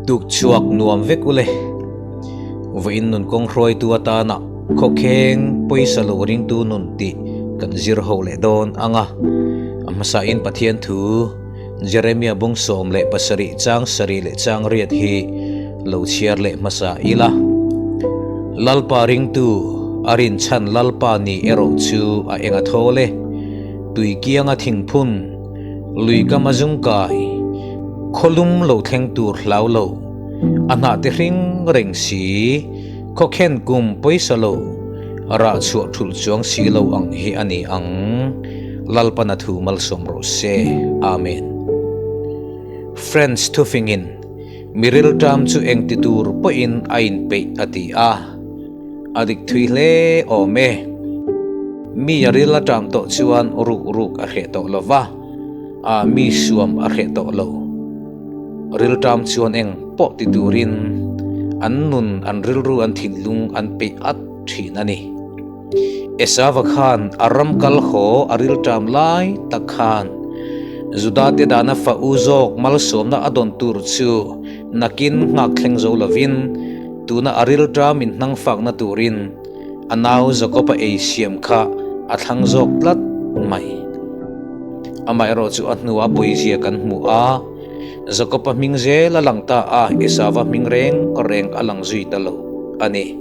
Tukchhuak nuam vek ule. Vawiin nun kawng hruaitu atana khawkheng pawisa lo ringtu nun tih kan zir ho leh dawn ang a. A hmasain Pathian thu Jeremia bung 17 chang sarih leh chang riat hi lo chhiar leh hmasa ila. Lalpa ringtu a rinchhan Lalpa ni erawh chu a eng a thawl e. Tui kianga thingphun, lui kam a zung kai, khawlum lo thleng tur hlau lo, a hnah te hring reng si, khawkhen kum pawisa lo, rah chhuah thulh chuang si lo ang hi a ni ang. Lalpan a thu malsawm rawh se. Amen. French thufingin, Mi rilṭam chu engti tur pawhin a inpeih a ti a. A dik thui hle awm e. Mi a ril a ṭam tawh chuan ruk ruk a hreh tawh lo va, a mi suam a hreh tawh lo. Rilṭam chuan eng pawh ti turin an nun, an rilru, an thinlung an peih at ṭhin a ni. Esava khan a ram kal haw a rilṭam lai tak khan Judate dana fa u zawk malsawmna a dawn tur chu nakin nghak thleng zo lovin Tuna a rilṭam in hnang fakna turin a nau Jakob-a ei siam kha a thlang zawk tlat mai. Amaherawh chu a hnua pawizia kan hmu a, Jakob-a hming zel a lang ta a, Esava hming reng reng a lang zui ta lo a ni.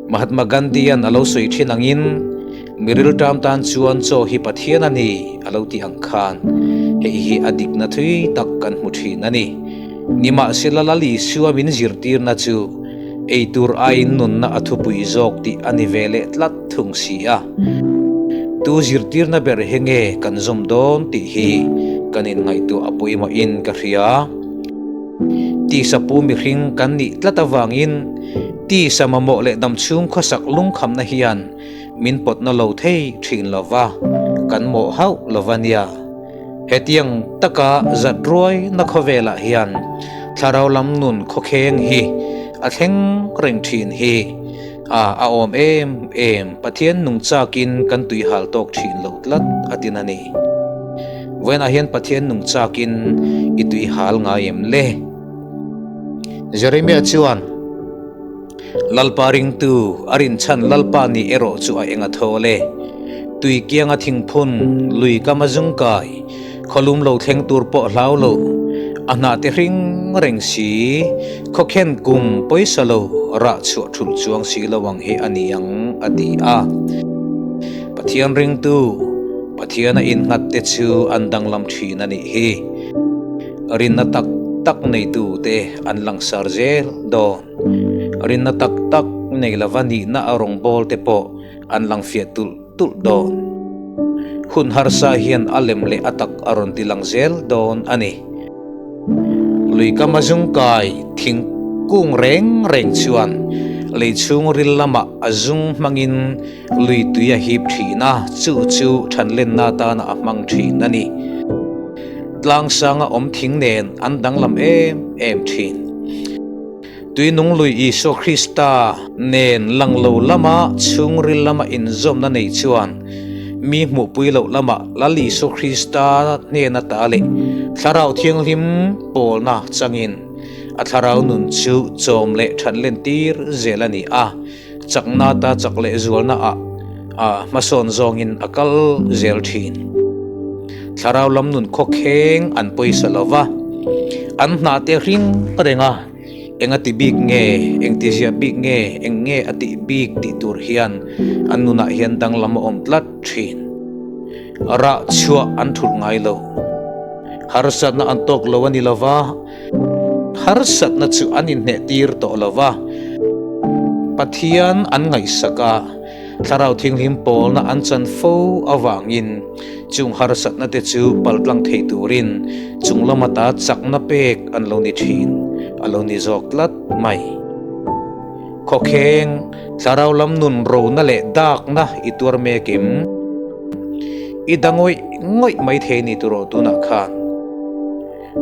Mahatma Gandhi-a'n a lo sawi thin angin, Mi rilṭam tan chuan chaw hi Pathian a ni a lo ti ang khan hei hi a dikna thui tak kan hmu thin a ni. Nimahsela Lal Isua min zirtirna chu ei tur aiin nunna a thupui zawk tih a ni ve leh tlat thung si a. Tu zirtirna ber hi nge kan zawm dawn tih hi kan inngaihtuah a pawimawhin ka hria. Tisa pu mihring kan nih tlat avangin tisa mamawh leh damchhung khawsak lungkhamna hian Min pawtna lo thei thin lo va, kan mawh hauh lo va nia. Hetiang taka zat ruai na khawvelah hian thlarau lam nun khawkheng hi a thleng reng thin hi a a awm em em Pathian nung chakin kan tui hal tawk thin lo tlat a tin a ni. Vawiinah hian Pathian nung chakin i tui hal ngai em le? Jeremiah chuan. Lalpa ringtu a rinchhan Lalpa nih erawh chu a eng a thawl e. Tui kianga thingphun, lui kam a zung kai, khawlum lo thleng tur pawh hlau lo, a hnah te hring reng si, khawkhen kum pawisa lo rah chhuah thulh chuang si lo ang hi a ni ang, a ti a. Pathian ringtu, Pathiana innghat te chu an danglam thin a nih hi. Rinna tak tak neitute an langsar zel dawn. Rinna tak tak nei lova nihna a rawngbâwl te pawh an lang fiah tulh tulh dawn. Hun harsa hian a lem leh a tak a rawn ti lang zel dawn a ni. Lui kama zung kai thingkung reng reng chuan lei chhung ril lamah a zung hmangin lui tui a hip thin a, chu chu thanlenna atana a hmang thin a ni. Tlangsanga awm thing nen an danglam em em thin. Tuinung lui Isua Krista nen lang lo lama chhungril lama inzawmna nei chuan mi hmuhpui loh lama Lal Isua Krista hnena ta leh Thlarau Thianghlim pawlna changin a thlarau nun chu chawm leh thatlen tir zel a ni a. Chakna ta chak leh zualna ah a hmasawn zawngin a kal zel thin. Thlarau lam nun khawkheng an pawisa lo va, an hna te hring reng a, eng a ti bik nge, eng ti ziah bik nge, eng nge a tih bik tih tur hian an nunah hian danglam a awm tlat thin. Rah chhuah an thulh ngai lo. Harsatna an tawk lo a ni lo va. Harsatna chu an inhneh tir tawh lo va, Pathian an ngaihsak a, Thlarau Thianghlim pawlna an chan fo avangin chung harsatna te chu paltlang thei turin chung lama ta chakna pek an lo ni thin a lo ni zawk tlat mai. Khawkheng, Thlarau lam nun rona leh dakna i tuar mek em? I da ngawih ngawih mai thei ni turaw tunah khan?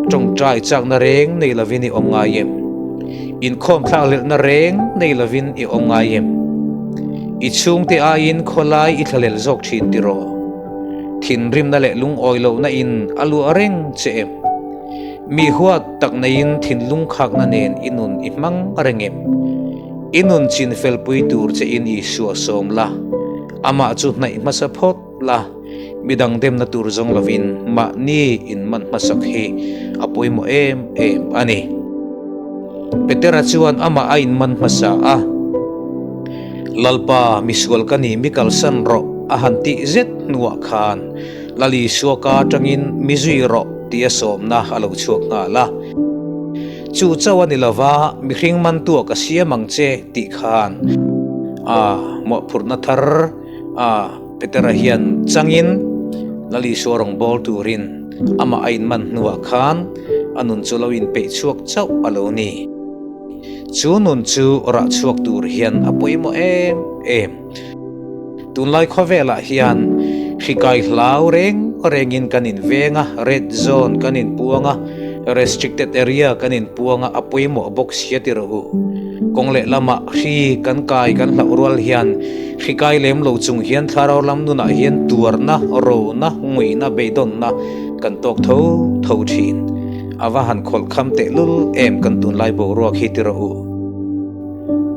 Tawngtai chakna reng nei lovin i awm ngai em? Inkhawm thlakhlelhna reng nei lovin i awm ngai em? I chhungte aiin khawlai i thlalel zawk thin tiraw? Thinrimna leh lungawi lohna in a luah reng che em? Mi huat tak neiin thinlung khakna nen i nun i hmang reng em? I nun chin felpui tur che in Isua sawm la, amah chu hnaih hmasa phawt la, midang demna tur zawng lovin mahni inman hmasak hi a pawimawh em em a ni. Petera chuan amah a inman hmasa a, Lalpa, misual ka ni, mi kalsan rawh, a han tih zet hnuah khan Lal Isua ka atangin mi zui rawh tih a sawmna a lo chhuak nghal a. Chu chauh a ni lova, mihring mantua ka siam ang che tih khan a mawhphurhna thar a Petera hian changin Lal Isua rawn bawl turin amah a inman hnuah khan a nun chu lo inpeih chhuak chauh a lo ni. Chu nun chu rah chhuak tur hian a pawimawh em em. Tunlai khawvelah hian hri kai hlau reng rengin kan inveng a, red zone kan inpuang a, restricted area kan inpuang a, a pawimawh bawk sia ti rawh u. Kawng lehlamah hri kan kai kan hlauh rual hian hri kai lem lo chung hian thlarau lam nunah hian tuarna, rona, nguihna, beidawnna kan tawk tho tho thin. A va han khawlh kham tehlul em kan tunlai boruak hi ti rawh u.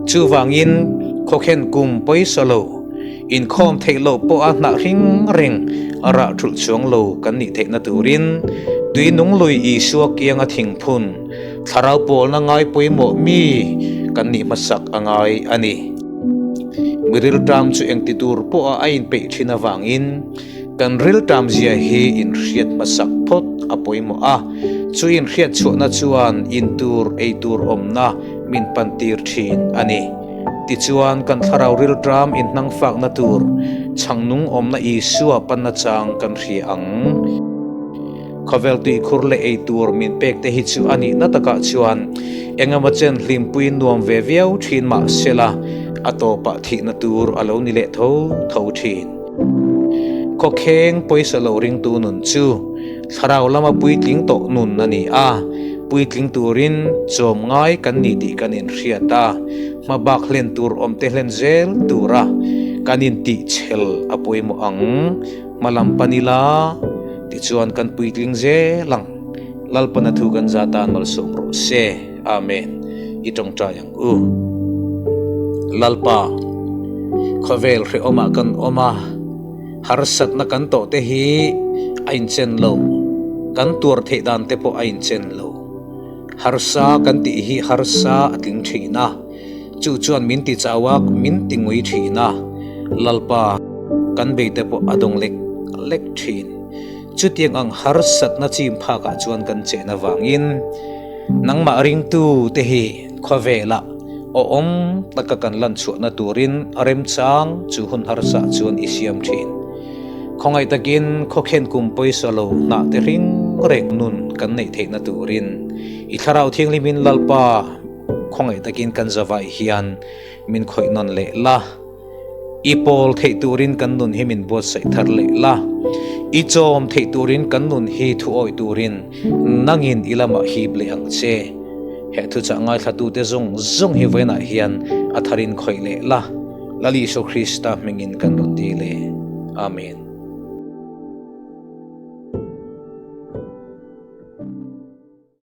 Chuvangin, khawkhen kum pawisa lo, inkhawm theih loh pawha hnah hring reng a rah thulh chuang lo kan nih theihna turin tui nung lui Isua kianga thingphun, thlarau pawlna ngai pawimawh mi kan nih hmasak a ngai a ni. Mi rilṭam chu engti tur pawha a inpeih ṭhin avangin Kan rilṭam zia hi inhriat hmasak phawt a pawimawh a, chu inhriat chhuahna chuan in tur ei tur awmna min pantir ṭhin a ni. Tichuan, kan thlarau rilṭam inhnangfakna tur chhangnung awmna Isua panna chang kan hria ang. Khawvel tuikhur leh ei tur min pek te hi chu a nihna takah chuan engemaw chen hlimpui nuam ve viau ṭhin mah sela, a tawpah thihna tur a lo ni leh tho tho ṭhin. Khawkheng pawisa lo ringtu nun chu thlarau lama puitling tawh nun a ni a, puitling turin chawm ngai kan ni tih kan inhriat a, hmabak hlen tur awmte hlen zel tura kan intihchhel a pawimawh ang. Hmalam pan ila tichuan kan puitling zel ang. Lalpana thu kan za tan malsawm rawh se. Amen. I tawngtai ang u. Lalpa, khawvel hrehawmah kan awm a, harsatna kan tawh te hi a inchen lo, kan tuar theih dan te pawh a inchen lo. Harsa kan tih hi harsa a tling thin a, chu chuan min ti chau a, min ti ngui thin a, Lalpa, kan beite pawh a dawng lek lek thin. Chutiang ang harsatna chim phakah chuan kan chen avangin nangmah ringtu te hi khawvelah awm taka kan lan chhuahna turin a remchang chu hun harsa chuan i siam thin. Khawngaih takin khawkhen kum pawisa lo hnah te ring reng nun kan neih theihna turin i Thlarau Thianghlimin Lalpa khawngaih takin kan zavai hian min khawih nawn leh la. I pawl theih turin kan nun hi min buatsaih thar leh la, i chawm theih turin kan nun hi thu awih turin nangin i lamah hip leh ang che. He thuchah ngaithlatute zawng zawng hi vawiinah hian a tharin khawih leh la, Lal Isua Krista hmingin kan rawn ti leh. Amen.